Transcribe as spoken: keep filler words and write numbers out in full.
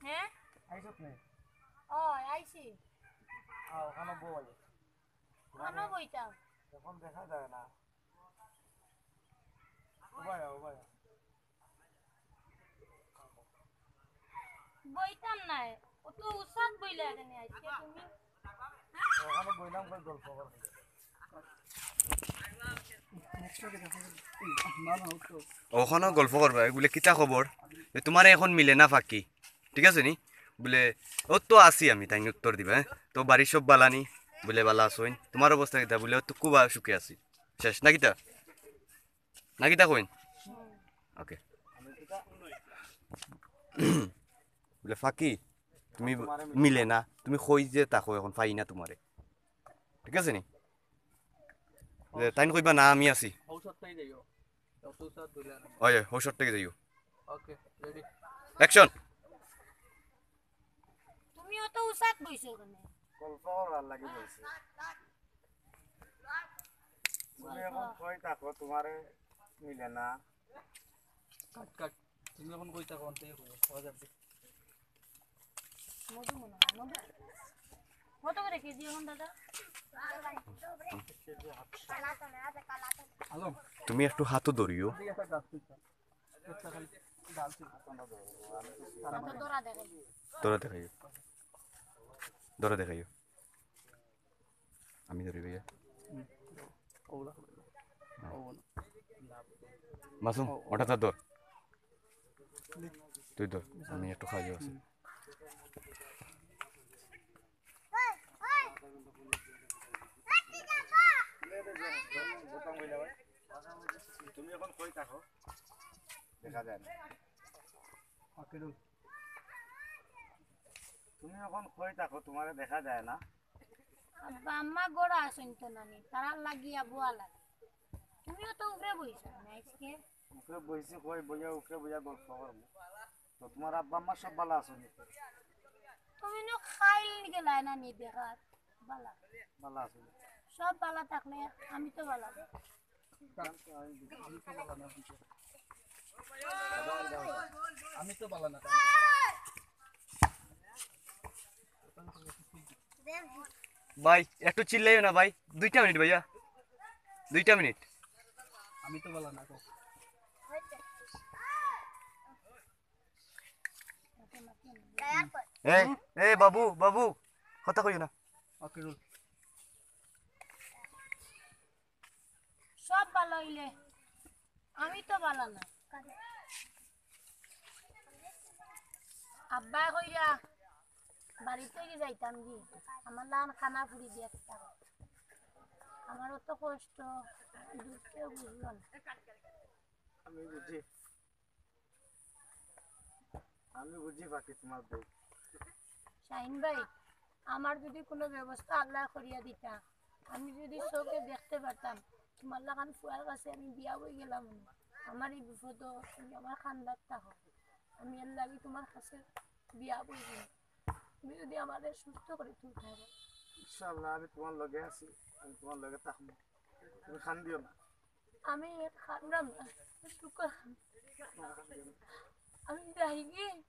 হ্যাঁ? আইছত নি? ও, আইছি। আও, ওখানো বই। ওখানো বইতাম। এখন দেখা যায় না। উবায়া, উবায়া। বইতাম না। অত উসাদ বইলা কেনে আইজকে তুমি? ওখানো বইলাম, কই গল্প করবে। ওখানো গল্প করবা, বুলে, "কিতা খবর? এ, তোমারে এখন মিলে না ফাকি।" ঠিক আছে নি? বুলে, "ও তো আছি আমি," তাইন উত্তর দিবা, হ্যাঁ? "তো বাড়ির সব বালা নি?" বুলে, "বালা আছইন।" "তোমার অবস্থা কিতা?" বুলে, "ও তো খুব সুখে আছি।" শেষ না কিতা? না কিতা কইন? ওকে। বুলে, "ফাকি, তুমি মিলে না, তুমি কই যে থাকো এখন পাই না তোমারে।" ঠিক আছে নি? যে তাইন কইবা, "না, আমি আছি।" ঔষধ পাই যাইও। অত উসাদ বইলা না। ওই, ওই, ঔষধ থেকে যাইও। ওকে, রেডি। অ্যাকশন। তুমি অত উসাদ বইছো কেনে? গল্প করার লাগি বইছি। তুমি এখন কই থাকো, তোমারে মিলে না। কাট, কাট। তুমি এখন কই থাকো, অন্তে কই, খাওয়া যাবে। মধু মনে হয়, মধু। কত করে কেজি এখন, দাদা? আলম, তুমি একটু হাতও ধরিও। ধরা দেখাইও। ধরা দেখাইও। আমি ধরি ভাইয়া। মাসুম, ওটা তো ধর। তুই ধর, আমি একটু খাওয়া আছি। তুমি এখন কই থাকো? দেখা যায় না। তুমি এখন কই থাকো? তোমারে দেখা যায় না। আব্বা আম্মা ঘরো আছইন তো নানি, তারার লাগিয়া বওয়া লাগে। তুমিও তো উপরে বইছো না আজকে। উপরে বইছি কই, বইয়া উপরে বইয়া গল্প করবো। তো তোমার আব্বা আম্মা সব বালা আছইন নি? তুমি নু খাইল গেলায় নানি দেখাত। বালা। বালা আছইন। সব বালা থাকলে আমি তো বালা। আমি তো বালা না। ভাই, একটু চিল্লাইও না ভাই, দুইটা মিনিট ভাইয়া, দুইটা মিনিট। আমি তো বালা না। এ, এ বাবু, বাবু, কথা কইও না। ওকে, রুল। সব বালা অইলে আমি তো বালা না। আব্বা কইরা বাড়িত থাকি যাইতাম গি, আমার লাখান খানা ফুরি দিয়া দিতাম। আমার অত কষ্ট, দুঃখে বুঝলো না। আমি বুঝি। আমি বুঝি বাকি তোমার দুঃখ। শাহিন ভাই, আমার যদি কোনো ব্যবস্থা আল্লায় করিয়া দিতা, আমি যদি চোখে দেখতে পারতাম, তোমার লাখান ফুয়ার কাছে আমি বিয়া বই গেলাম। আমার এই বিপদ, তুমি আমার খান্দাত থাকো। আমি এর লাগি তোমার কাছে বিয়া বই গেলাম। তুমি যদি আমারে সুস্থ করি তুলতে পারো। ইনশাআল্লাহ, আমি তোমার লগে আছি, আমি তোমার লগে থাকবো। তুমি কান্দিও না। আমি কান্দরাম না, সুখে কান্দি। আমি যাই গি।